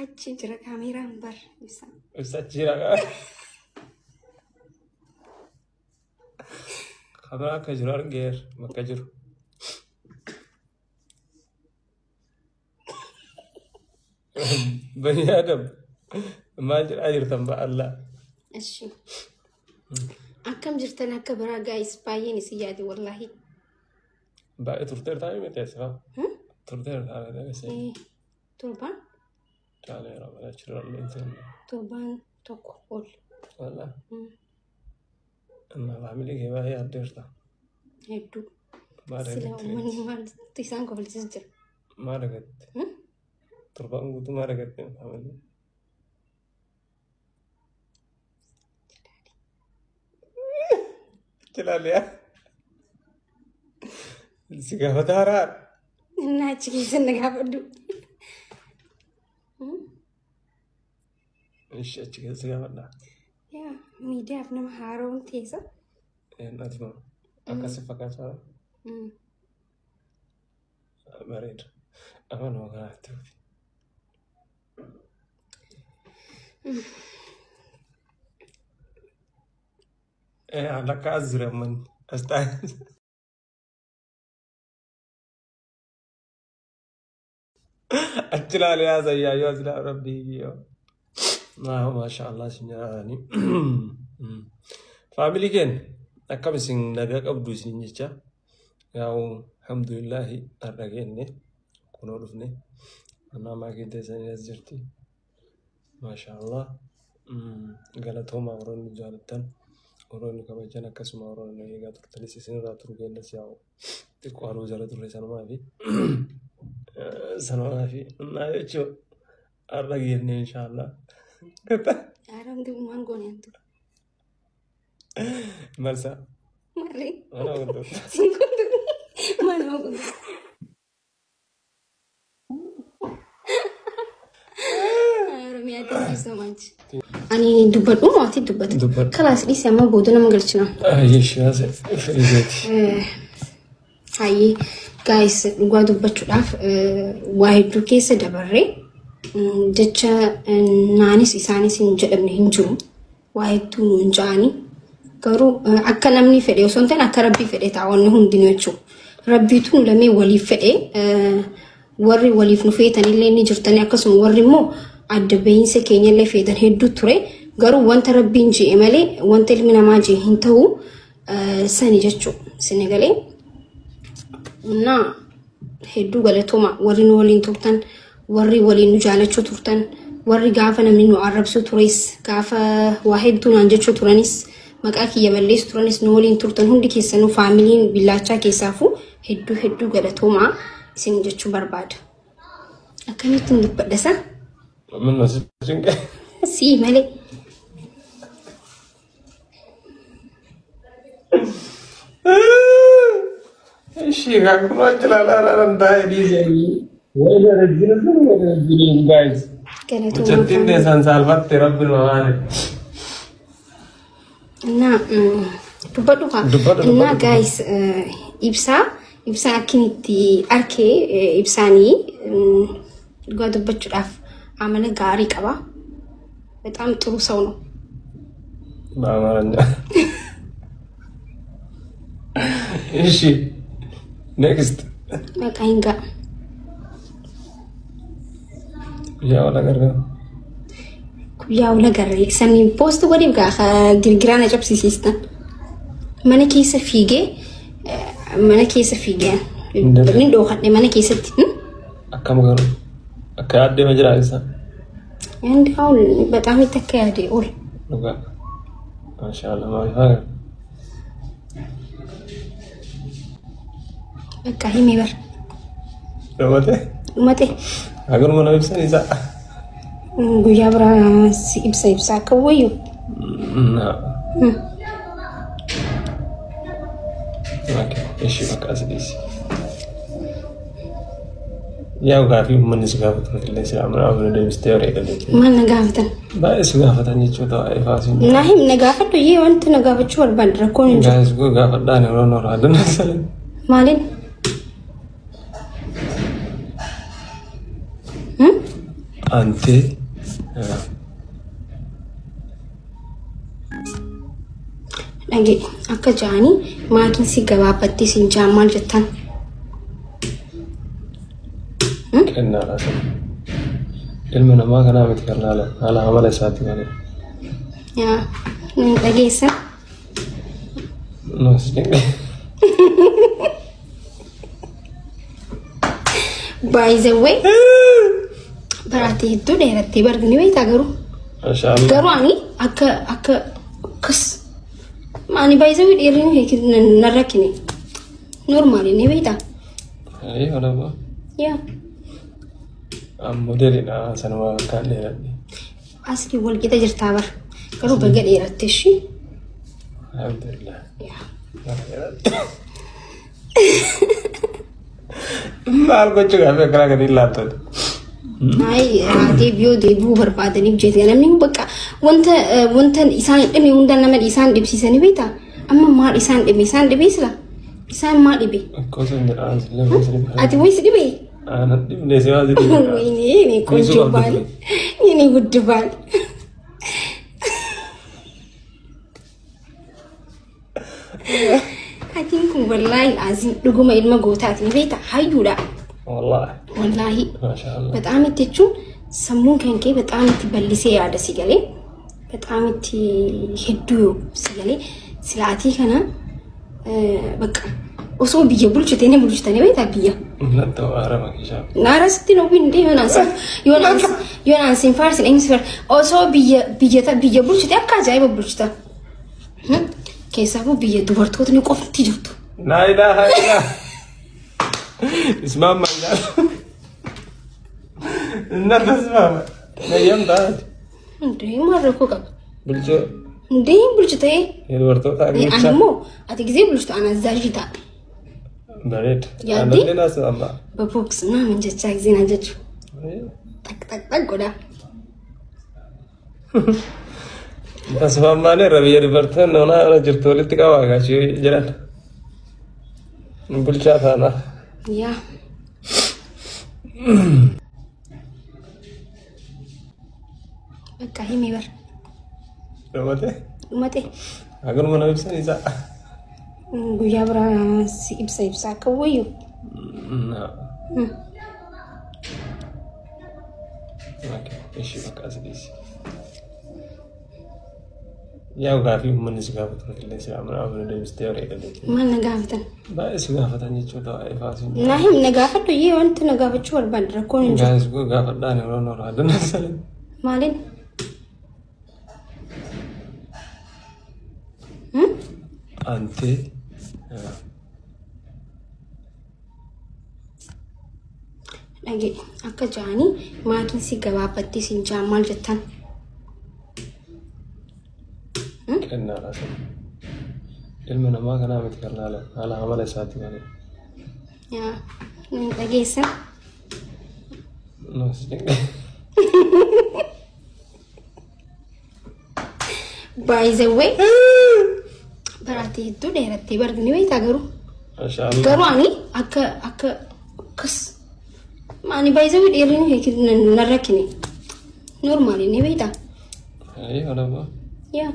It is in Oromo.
Achi jira kaameeraan bar ibsa. Ibsa achi jira. Kaameeraa akka jiru argeera bakka jiru. Bani Adam maal jedhaa jirtan ba'allaa. Ashi. Akkam jirtan akka biraa gaayis baay'een isin yaade wallaahi. Baay'ee turteertaa miti asirraa. Turteertaa miti asirraa. Eh, Torbaan Caaleera malee achirra illee hin seenne. torbaan tokko ol. Walaa. Amma faamilii kee baay'ee yaaddeerta. Hedduu. Maal Sila dhagatte? uummanni maaltu isaan kofalchiisu jira. Maal dhagatte? Torbaan guutuu maal dhagatte faamilii? Chilaaliyaa. Si gaafata haaraa. Innaa achi keessa na gaafadhu. Ishi achi keessa gaafadha. Yaa miidiyaaf nama haaroon teessa. Ati moo akkasi fakkaata bareeda. Amanuma kanaatti fufi. Lakka as jira manni as taa'e. Achi ilaalee haasayyaa yoo as ilaalu rabbii kiyyoo. Maasha Allah isin jiraatanii. Faamilii keenya akkam isin nagaa qabdu isin jecha. Yaa'u alhamdulillahi har'a geenne kunoo dhufne. Anaa maakiin teessanii as jirti. Maasha Allah. Galatoomaa warroonni jaalattan warroonni kabajan akkasuma warroonni eegaa turtanis isinirraa turu keenyas yaa'u xiqqoo haruu jala turre sanumaa fi sanumaa fi naa jechuun har'a geenne inshaallah. Haaramti uumaan goone hantu. Marsaa. Maali? Mana wantoota. Siin kuntu. Mana kuntu. Oromiyaa thank you so much. Ani dubbadhu moo ati dubbata? Dubbadhu. Kalaas dhiisi amma booda nama galchina. Ayyee haase firizeeti. Hayyee gaayis dhugaa dubbachuudhaaf waa hedduu keessa dabarree jecha naanis isaanis hin jedhamne hin jiru. Waa hedduu nuun ja'anii garuu akka namni fedhe osoo hin taane akka rabbii fedhe ta'a wanni hundinuu jechuudha. Rabbiitu nu lamee waliif fedhe warri waliif nu feetanillee ni jirtanii akkasuma warri immoo adda bahiinsa keenyallee feetan hedduu ture. Garuu wanta rabbiin je'e malee wanta ilmi namaa je'e hin ta'u sani jechuudha. Sini galee. እና hedduu galatooma warri nu waliin turtan warri waliin nu jaalachuu turtan warri gaafa namni nu arrabsuu tures gaafa waa hedduu naan jechuu turanis maqaa kiyya balleessu turanis nu waliin turtan hundi keessanuu faamiliin billaachaa keessaafuu hedduu hedduu galatooma isin jechuu barbaada. Akkamittiin dubbadha sa? Minno si cinqe. Sii malee. Ishi kunoo achi ilaalaa dhaan taa'ee dhiisee. Wayii rajjina sun rajjiniin guys. Galatooma. Mucattiin teessan saalfatte rabbi nu maale. እና dubbadhu kaa. Dubbadhu, እና dubbadhu. Guys ibsaa ibsaan akkin itti arkee ibsaanii dhugaa dubbachuudhaaf amala gaarii qaba. በጣም ጥሩ ሰው ነው። በአማርኛ እሺ next. በቃ ይንጋ ያው ነገር ነው። Guyyaa wal agarree saniin post godhiif gaafa girgiraa na cabsisiistan. Mana keessa fiigee mana keessa fiigee ni dhookadhe mana keessatti. Akkam garuu akka yaaddee ma jira ibsa. Inni በጣም itti akka yaade ol. Dhugaa. Maashaallah maal faa Bakka himee bar. Dhumate. Dhumate. Hagaruma nama ibsan isaa. Guyyaa biraa si ibsa ibsa akka wayyu. Ishi bakka as dhiisi. Yaa gaafii uummanni si gaafatu illee si amana amana deebistee bareeda jechuudha. Maal na gaafatan? Baay'ee si gaafatan jechuudha waa'ee faasiin. Na him na gaafadhu yee wanti na gaafachuu barbaadu rakkoon hin jiru. Gaafis gaafadhaan yeroo noora aduun Maaliin? Antee Dhage akka ja'anii maakiin si gabaabbattee siin ja'an maal jettan? Kennaadha sana. Ilma namaa kanaa miti kan laalan haala amala isaati malee. Yaa hin dhageessan. No, si dinqe. By the way, baraatee hedduu dheerattee barni beektaa garuu. Mashaallah. Garuu ani akka akka akkas ani by the way dheerinni na rakkine. Normaali ni beektaa? Ayii olabaa. Yaa. Modeelidha sanuma akkaan dheeradhe. Asli wal qixa jirtaa bara. Garuu baga dheeratte ishii. Alhamdulillah. Yaa. Maal gochuu gaafa akkanaa gadi laattote. Ay, deebi'uu deebi'uu barbaadaniif jeeti. Namni bakka wanta wanta isaan dhibe hunda nama isaan dhibsiisanii beektaa? Amma maal isaan dhibe? Isaan dhibee sila? Isaan maal dhibe? Akkoo sun jedha aan sillee. Ati wayis dhibe? Aanan dhibne si waa si dhibe. ወይኔ እኔ ቆንጆ ባል፣ የኔ ውድ ባል። Atiin kun wallaahi aziin dhuguma ilma gootaati ni beektaa? Hayyuudha. Wallaahi. Wallaahi. Maashaallah. በጣም itti jechuun sammuun kan kee በጣም itti bal'isee yaada si galee በጣም itti hedduu si galee silaatii kana bakka osoo biyya bulchite ni bulchitanii beektaa biyya. Natti haarama keessaa. Naara sitti nu binde yoon ansin faarsin eenyu si faarsin osoo biyya biyya biyya bulchite akka ajaa'iba bulchita. Keessaafuu biyya dubartootni qofti jirtu. Laa ilaaha illaa. Ismaan mangaala. Natti ismaama. Nayyam taate. Hundee maal rakkoo qaba? Bulchoo. Hundee bulchitee. Dubartoota Ani bulchaa. immoo ati gisee bulchitu ana azaajii ta'a. Bareeda. Yaaddi? Aannan naas amma. በቦክስ ምናምን jecha ጊዜ na jechu ጠቅ ጠቅ ጠቅ godha. Tasfaammaan irra biyya dubartoonni onaa ona jirtu walitti qabaa gaachii jedhan. Bulchaa taana. Yaa. Bakka himi bar. Dhumate. Dhumate. Haganuma nama ibsan isaa. Guyyaa biraa si ibsa ibsa akka wayyu. Ishii bakka as dhiisi. Yaa gaafii uummanni si gaafatu illee si amana amana deebistee horii eegalee. Maal na gaafatan? Baay'ee si gaafatan jechuudha waa'ee faasiin. Naa him na gaafadhu iyyee wanti na gaafachuu barbaadu rakkoon hin jiru. Gaafis gaafadhaan yeroo noora addunyaa salee. Maaliin? Antee. Dhage akka ja'anii maatiin si gabaabbattee siin ja'an maal jettan? Kennaadha sana. Ilma namaa kanaa miti kan laalan haala amala isaati malee. Yaa hin dhageessan. No, si dinqe. By the way, baraatee hedduu dheerattee barni beektaa garuu. Mashaallah. Garuu ani akka akka akkas ani by the way dheerinni na rakkine. Normaali ni beektaa? Ayii olabaa. Yaa.